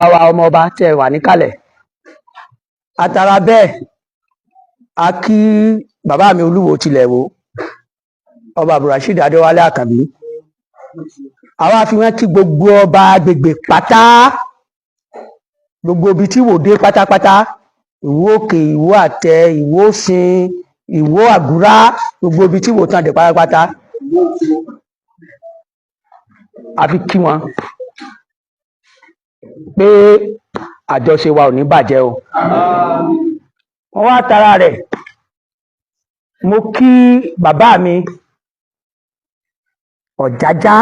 wa ọmọọba tẹ́ wà níkàlẹ̀. Àtàrà bẹ́ẹ̀, a kí bàbá mi Olúwo tilẹ̀ wò, Ọba Abdulrasheed Adéwálé Àkànbí. Àwa fi wọ́n kí gbogbo ọba agbègbè pátá, gbogbo ibi tí wò dé pátápátá, Ìwó Òkè, Ìwó Àtẹ, Ìwó Òsìn, Ìwó Àgúrá, gbogbo ibi tí wò tán dé pátápátá, a fi kí wọn pé àjọṣe wa ò ní bàjẹ́ o. Wọ́n wá tara rẹ̀, mo kí bàbá mi Ọ̀jájá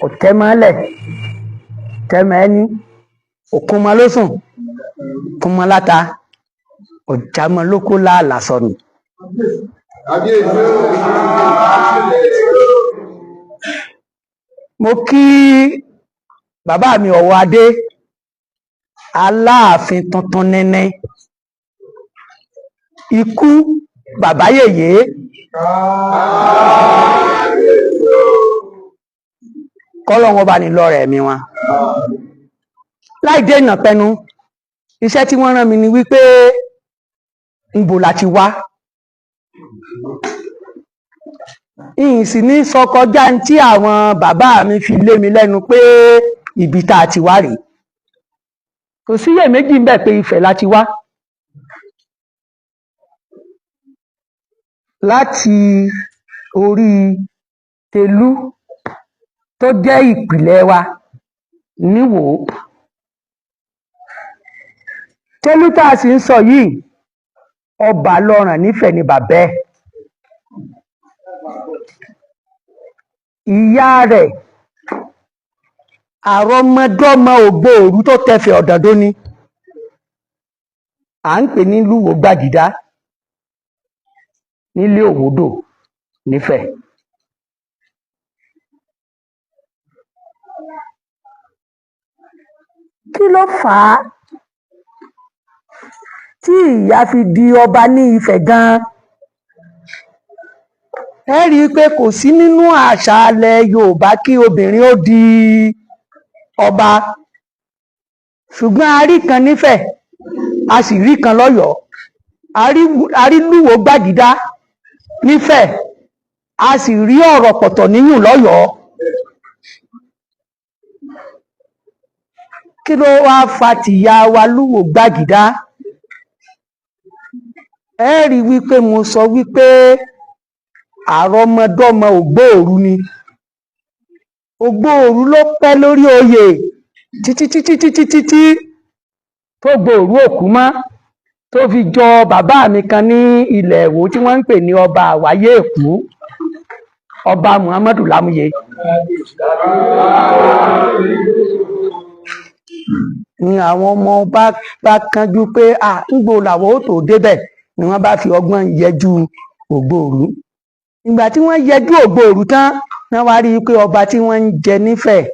Ọ̀tẹ́mọ́lẹ̀ tẹ́mẹ́ẹ́ní, òkúnmọ́lósùn kúnmọ́láta, ọ̀jámọ́lókó láàlà sọnù. Mo kí bàbá mi Ọ̀wọ́ Adé, Aláàfin tuntun nẹ́nẹ́, ikú bàbá yèyé. Kọ́lọ́wọ́n bá ní lọ́rẹ̀ ẹ̀mí wọn. Láì dé ìnà pẹnu, iṣẹ́ tí wọ́n rán mi ni wípé ńbo la ti wá. Ìyìn sì ní sọ kọjá tí àwọn bàbá mi fi lé mi lẹ́nu pé ibi tá a ti wá rèé. Kò síyèméjì ń bẹ̀ pé Ifẹ̀ la ti wá. Láti orí Tẹ̀lú tó jẹ́ ìpìlẹ̀ wa níwòó. Tẹ̀lú tá a sì ń sọ yìí, ọba lọ́ràn nífẹ̀ẹ́ ni bàbá ẹ̀. Ìyá rẹ̀ àrọmọdọ́mọ Ògbóòrú tó tẹfẹ̀ ọ̀dàndó ni. À ń pè ní Lúwo Gbàgídá nílé Òwòdò nífẹ̀ẹ́. Kí ló fà á tí ìyá fi di ọba ní Ifẹ̀ gan-an? Ẹ rí i pé kò sí nínú àṣà ilẹ̀ Yorùbá kí obìnrin ó di ọba, ṣùgbọ́n a rí kan nífẹ̀ẹ́, a sì rí kan lọ́yọ̀ọ́. A rí Lúwo Gbàgídá nífẹ̀ẹ́, a sì rí Ọ̀rọ̀pọ̀tọ̀ níyùn lọ́yọ̀ọ́. Kí ló wá fa tìyá wa Lúwo Gbàgídá? Ẹ rí i wípé mo sọ wípé àrọmọdọ́mọ Ògbóòrú ni. Ògbóòrú ló pẹ́ lórí oyè títí títí títí títí tó gbòòrú òkú mọ́, tó fi jọ bàbá mi kan ní ilẹ̀ Ìwó tí wọ́n ń pè ní Ọba Àwáyé Èkú, Ọba Muhammadu Lámúyẹ. Ni àwọn ọmọ ọba bá kánjú pé à ńgbò làwọn ó tó débẹ̀, ni wọ́n bá fi ọgbọ́n yẹjú Ògbóòrú. Ìgbà tí wọ́n yẹjú Ògbóòrú tán, wọ́n wá rí i pé ọba tí wọ́n ń jẹ nífẹ̀ẹ́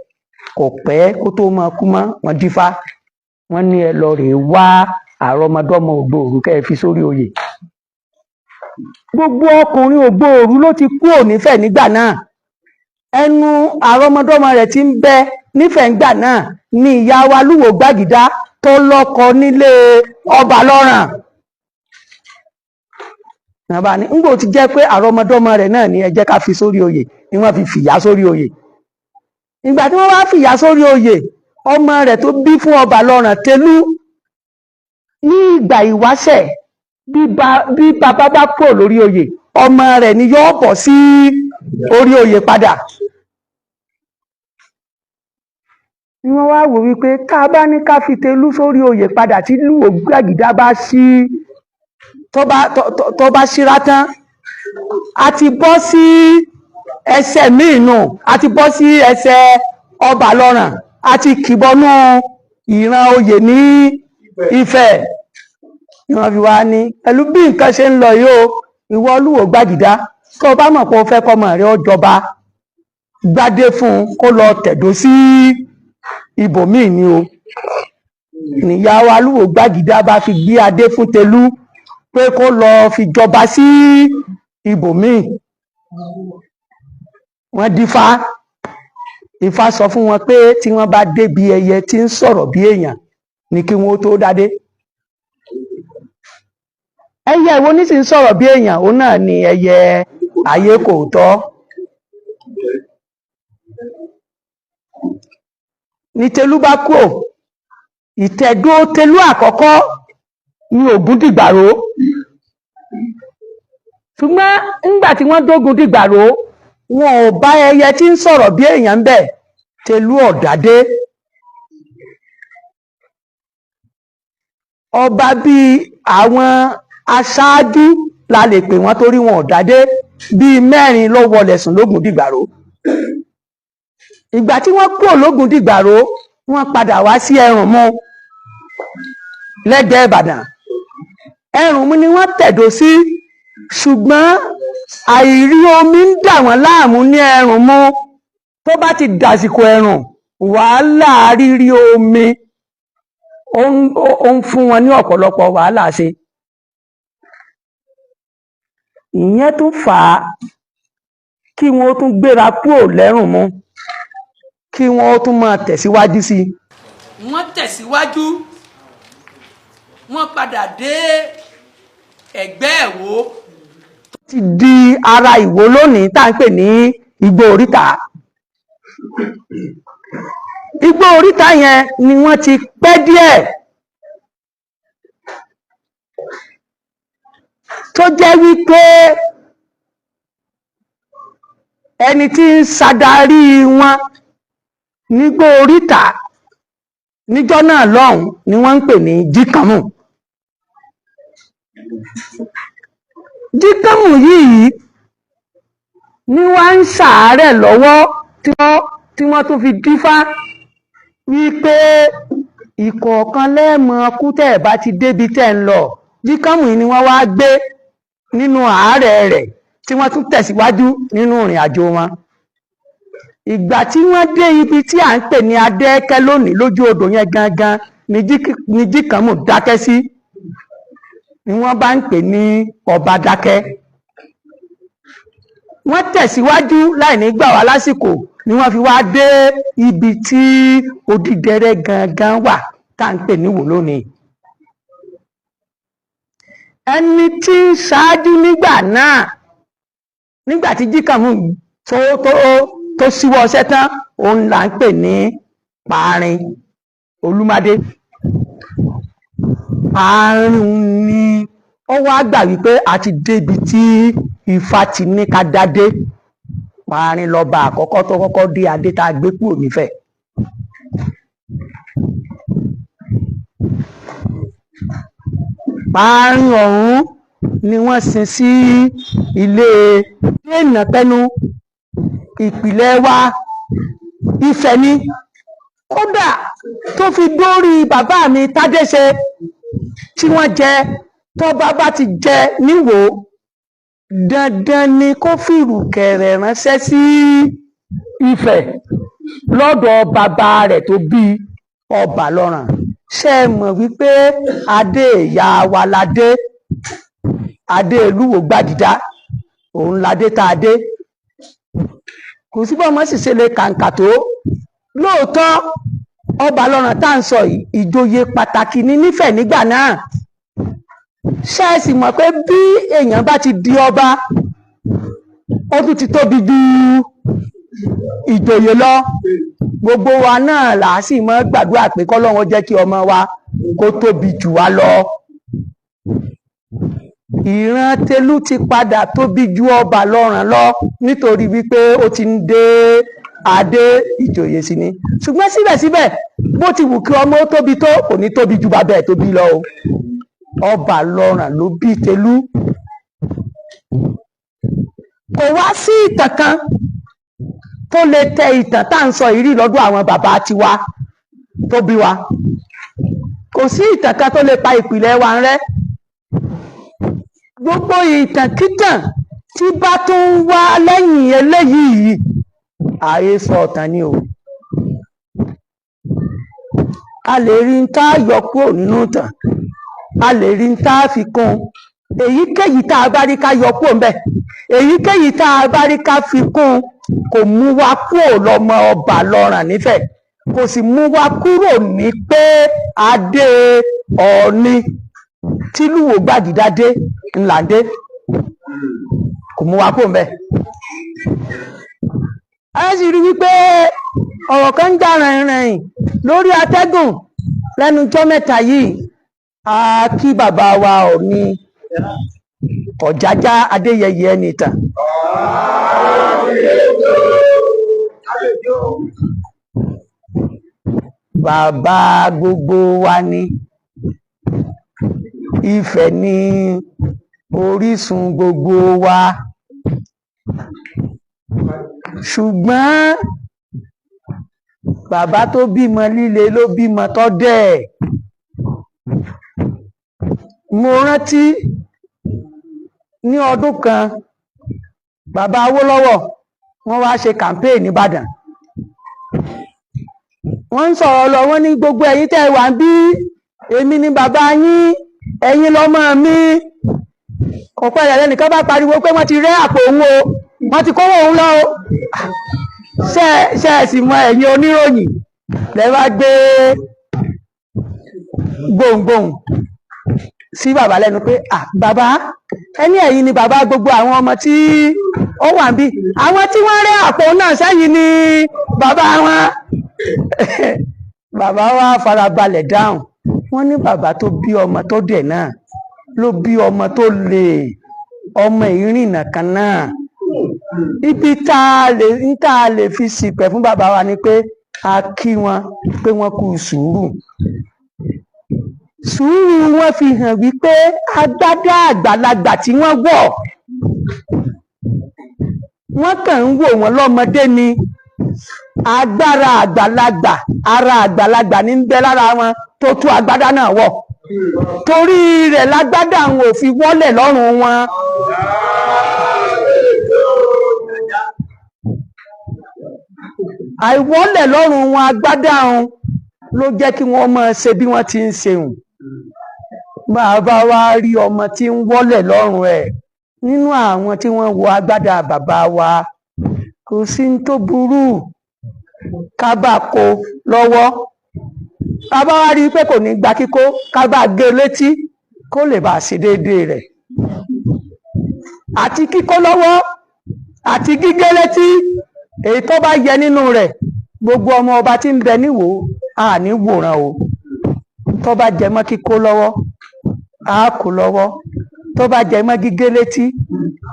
kò pẹ́ kó tó máa kú mọ́. Wọ́n dífá, wọ́n ní ẹ lọ rèé wá àrọmọdọ́mọ Ògbóòrú kẹ́ ẹ fi sórí oyè. Gbogbo ọkùnrin Ògbóòrú ló ti kú ònífẹ̀ nígbà náà. Ẹnu àrọmọdọ́mọ rẹ̀ ti ń bẹ nífẹ̀ẹ́ nígbà náà ni ìyá wa Lúwo Gbàgídá tó lọ́kọ nílé ọba lọ́ràn. Nàbà ní ńgbò ti jẹ́ pé àrọmọdọ́mọ rẹ̀ náà ni ẹ jẹ́ ká fi sórí oyè, ni wọ́n fi fìyà sórí oyè. Ìgbà tí wọ́n wá fìyà sórí oyè, ọmọ rẹ̀ tó bí fún ọba lọ́ràn Tẹ̀lú, ní ìgbà ìwáṣẹ̀, bí bàbá bá kúrò lórí oyè, ọmọ rẹ̀ ni yóò bọ̀ sí orí oyè padà. Ni wọ́n wá wò wípé ká bá ní ká fi Tẹ̀lú sórí oyè padà, tí Lúwo Gbàgídá bá sí tó bá síra tán, a ti bọ́ sí ẹsẹ̀ míì nù, a ti bọ́ sí ẹsẹ̀ ọba lọ́ràn, a ti kìbọnú ìran oyè ní Ifẹ̀. Ni wọ́n fi wá ní pẹ̀lú bí nǹkan ṣe ń lọ yìí o, ìwọ Lúwo Gbàgídá, tó o bá mọ̀ pé o fẹ́ kọ́mọ rẹ ó jọba, gbádé fún un kó lọ tẹ̀dó sí ibòmíì ni o. Níyàwó Lúwo Gbàgídá bá fi gbé adé fún Tẹ̀lú pé kó lọ fi jọba sí ibòmíì. Wọ́n dífá, Ifá sọ fún wọn pé tí wọ́n bá débi ẹyẹ tí ń sọ̀rọ̀ bí èèyàn ni kí wọ́n tó dádé. Ẹyẹ ìwo ní sì ń sọ̀rọ̀ bí èèyàn? Òun náà ni ẹyẹ ayé kò tọ́. Ní Tẹ̀lú bá kúrò, ìtẹ̀dó Tẹ̀lú àkọ́kọ́ ní Ògúndìgbàró. Ṣùgbọ́n nígbà tí wọ́n dógun dìgbàró, wọn ò bá ẹyẹ tí ń sọ̀rọ̀ bí èèyàn ń bẹ̀. Tẹ̀lú ọ̀dádé. Ọba bíi àwọn aṣáájú la lè pè wọ́n torí wọn ọ̀dádé bíi mẹ́rin ló wọlé sùn lógun dìgbàró. Ìgbà tí wọ́n kúrò lógun dìgbàró, wọ́n padà wá sí Ẹrùnmú lẹ́gbẹ̀ẹ́ Ìbàdàn. Ẹrùnmú ni wọ́n tẹ̀dó sí, ṣùgbọ́n àìrí omi ń dà wọ́n láàmú ní Ẹrùnmú. Tó bá ti dàsìkò ẹ̀rùn, wàhálà rírí omi ó ń fún wọn ní ọ̀pọ̀lọpọ̀ wàhálà ṣe. Ìyẹn tún fà á kí wọ́n tún gbéra kúrò lẹ́rùnmú, kí wọ́n tún máa tẹ̀síwájú sí i. Wọ́n tẹ̀síwájú, wọ́n padà dé ẹ̀gbẹ́ Ìwó. Ti di ara Ìwó lónìí tá à ń pè ní Igbó Oríta. Igbó Oríta yẹn ni wọ́n ti pẹ́ díẹ̀, tó jẹ́ wípé ẹni tí ń ṣàdarí wọn nígbó Oríta níjọ́ náà lọ́hùn ni wọ́n ń pè ní Jíkànmù. Jíkànmù yìí ni wọ́n ń ṣàárẹ̀ lọ́wọ́ tí wọ́n tún fi dífá wípé ìkọ̀ọ̀kan lẹ́ẹ̀mọ kú tẹ́ ẹ̀ bá ti débi tẹ́ ń lọ. Jíkànmù yìí ni wọ́n wá gbé nínú àárẹ̀ rẹ̀ tí wọ́n tún tẹ̀síwájú nínú ìrìn àjò wọn. Ìgbà tí wọ́n dé ibi tí à ń pè ní Adẹ́kẹ́ lónìí, lójú odò yẹn gangan ni Jíkànmù dákẹ́ sí, ni wọ́n bá ń pè ní Ọba Dákẹ́. Wọ́n tẹ̀síwájú láì ní gbà wá lásìkò ni wọ́n fi wá dé ibi tí Odídẹrẹ́ gangan wà tá à ń pè ní Ìwó lónìí. Ẹni tí ń ṣáájú nígbà náà, nígbà tí Jíkànmù tó tó tó síwọ́ ọṣẹ́ tán, òun là ń pè ní Pààrin Olúmádé. Pààrin ni ó wá gbà wípé a ti débi tí Ifá ti ní ká dádé. Pààrin lọ́ba àkọ́kọ́ tó kọ́kọ́ dé adé tá a gbé kúrò nífẹ̀ẹ́. Pààrin ọ̀hún ni wọ́n sin sí ilé dènà pẹ́nu. Ìpìlẹ̀ wa Ifẹ̀ ni, kódà tó fi dórí bàbá mi Tádéṣe tí wọ́n jẹ. Tọ́ba bá ti jẹ níwò, dandan ni kó fìrùkẹ̀rẹ̀ ránṣẹ́ sí Ifẹ̀ lọ́dọ̀ bàbá rẹ̀ tó bí Ọbalọ́ràn. Ṣé ẹ mọ̀ wípé adé ìyá wa ládé, adé Olúwo Gbàdídá, òun ládé tá a dé. Kò sí bọ́mọ sì ṣe lè kàǹkà tó. Lóòótọ́, Ọbalọ́ràn tá à ń sọ yìí, ìjòyè pàtàkì ní nífẹ̀ẹ́ nígbà náà. Ṣé ẹ sì mọ̀ pé bí èèyàn bá ti di ọba, ó tún ti tóbi ju ìjòyè lọ. Gbogbo wa náà là á sì mọ́ gbàdúrà pé kọ́lọ́run jẹ́ kí ọmọ wa kó tóbi jù wá lọ. Ìran Tẹ̀lú ti padà tóbi ju Ọbalọ́ràn lọ nítorí wípé ó ti ń dé adé ìjòyè sí ni. Ṣùgbọ́n síbẹ̀síbẹ̀, bó ti wù kí ọmọ ó tóbi tó, kò ní tóbi ju bàbá ẹ̀ tóbi lọ o. Ọbalọ́ràn ló bí Tẹ̀lú. Kò wá sí ìtàn kan tó lè tẹ ìtàn tá à ń sọ ìrí lọ́dọ̀ àwọn bàbá tiwa tó bí wa. Kò sí ìtàn kan tó lè pa ìpìlẹ̀ wa rẹ́. Gbogbo ìtànkítàn tí bá tún ń wá lẹ́yìn eléyìí, àhesọ ọ̀tàn ni o. A lè rí n tá a yọ kúrò nínú ìtàn, a lè rí n tá a fi kún. Èyíkéyìí tá a bá rí ká yọ kúrò ńbẹ̀, èyíkéyìí tá a bá rí ká fi kún, Kò mú wa kúrò lọ́mọ ọba lọ́ràn nífẹ̀ẹ́, kò sì mú wa kúrò ní pé adé Ọọ̀ni tìlúwo Gbàgídá dé ńlá dé, kò mú wa kúrò mbẹ̀. Ẹ sì rí wípé ọ̀rọ̀ kan ń jà rìnrìn lórí atẹ́gùn lẹ́nu ijọ́ mẹ́ta yìí. A kí bàbá wa Ọọ̀ni Ọ̀jájá Adéyẹyè Ẹnìtàn. Bàbá gbogbo wa ni, Ifẹ̀ ní orísun gbogbo wa, ṣùgbọ́n bàbá tó bímọ líle ló bímọ tó dẹ̀. Mo rántí ní ọdún kan, bàbá Awólọ́wọ̀ wọ́n wá ṣe campaign nìbàdàn. Wọ́n ń sọ̀rọ̀ lọ, wọ́n ní gbogbo ẹ̀yin tẹ́ ẹ wà ń bí, èmi ni bàbá yín, ẹ̀yin lọ́mọ mi. Ọ̀pẹ́ rẹ̀ lẹ́nìkan bá pariwo pé wọ́n ti rẹ́ àpò òun o, wọ́n ti kówó òun lọ o. Ṣé ẹ sì mọ ẹ̀yin oníròyìn lẹ́ bá gbé gbohùngbohùn sí bàbá lẹ́nu pé à bàbá, ẹni ẹ̀yin ni bàbá gbogbo àwọn ọmọ tí ó wà ń bí, àwọn tí wọ́n rẹ́ àpò náà sẹ́yìn ni bàbá wọn. Bàbá wa farabalẹ̀ dáhùn, wọ́n ní bàbá tó bí ọmọ tó dẹ̀ náà ló bí ọmọ tó lè ọmọ ìrìnà kan náà. Ibi tá a lè ń tá a lè fi ṣìpẹ̀ fún bàbá wa ni pé a kí wọn pé wọ́n kú sùúrù. Sùúrù wọn fi hàn wípé agbádá àgbàlagbà tí wọ́n wọ̀, wọ́n kàn ń wò wọ́n lọ́mọdé ni. Agbára àgbàlagbà, ara àgbàlagbà ní ń bẹ lára wọn tó tú agbádá náà wọ̀, torí rẹ̀ lágbádá àwọn ò fi wọ́lẹ̀ lọ́rùn wọn. Àìwọ́lẹ̀ lọ́rùn wọn agbádá wọn ló jẹ́ kí wọ́n máa ṣe bí wọ́n ti ń ṣeun. Bàbá wa rí ọmọ tí ń wọ́lẹ̀ lọ́rùn ẹ̀ nínú àwọn tí wọ́n wọ agbádá bàbá wa, kò sí ní tó burú ká bá kó lọ́wọ́. Bàbá wa rí i pé kò ní gba kíkó, ká bá gé létí kó lè bá ṣe déédéé rẹ̀. Àti kíkó lọ́wọ́ àti gígé létí, èyí tó bá yẹ nínú rẹ̀, gbogbo ọmọ ọba tí ń bẹ níwò á ní wòran o. Tó bá jẹ mọ́ kíkó lọ́wọ́, á kó lọ́wọ́. Tó bá jẹ mọ́ gígé létí,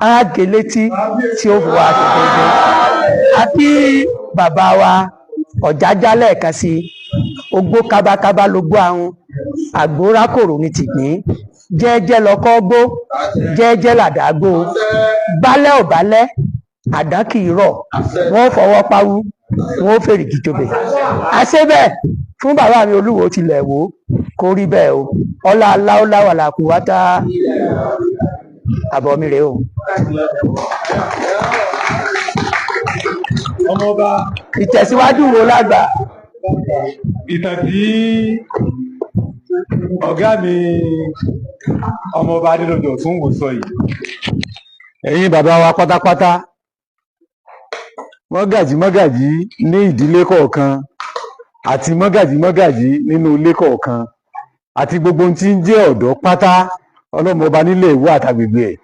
á gé létí tí ó fi wá ṣe déédéé. Àti bàbá wa Ọ̀jájá lẹ́ẹ̀kan sí i, ogbó kábákábá ló gbó ahun, àgbórákòrò ní tìgbín, jẹ́ẹ́jẹ́ lọkọ́ gbó, jẹ́ẹ́jẹ́ làdá gbó, bálẹ̀ ò bálẹ̀, àdán kì í rọ̀, wọ́n fọwọ́ pawú, wọ́n fèrègì jobè. Àṣẹ bẹ́ẹ̀ fún bàbá mi Olúwo tilẹ̀ wò kó rí bẹ́ẹ̀ o. Ọlá aláwọ̀láwà kù wá tá àbọ̀ mi rèé o. Ọmọọba, ìtẹ̀síwájú wo lágbà. Ìtàn tí ọ̀gá mi ọmọọba Adédọ̀jọ̀ Ọ̀túnwò sọ yìí, ẹ̀yin bàbá wa pátápátá, mọ́gàjí mọ́gàjí ní ìdílé kọ̀ọ̀kan àti mọ́gàjí mọ́gàjí nínú ilé kọ̀ọ̀kan àti gbogbo ohun tí ń jẹ́ ọ̀dọ́ pátá ọlọ́mọba nílé Ìwó àtàgbègbè ẹ̀,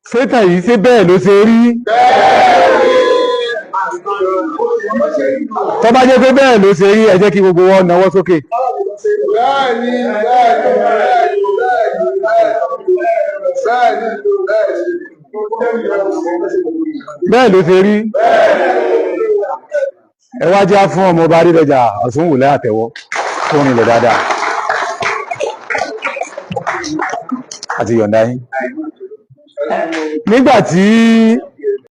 ṣétàn yìí ṣé bẹ́ẹ̀ ló ṣe rí? Tó bá jẹ́ pé bẹ́ẹ̀ ló ṣe rí, ẹ jẹ́ kí gbogbo wọn nawọ́ sókè. Bẹ́ẹ̀ni, bẹ́ẹ̀ni, bẹ́ẹ̀ni, bẹ́ẹ̀ni. Bẹ́ẹ̀ ló ṣe rí. Ẹ wá jẹ́ fún ọmọọba Adédọ̀jà Ọ̀túnwò àtẹ́wọ́ kó rinlẹ̀ dáadáa. Àti yọ̀ǹda yín. Nígbà tí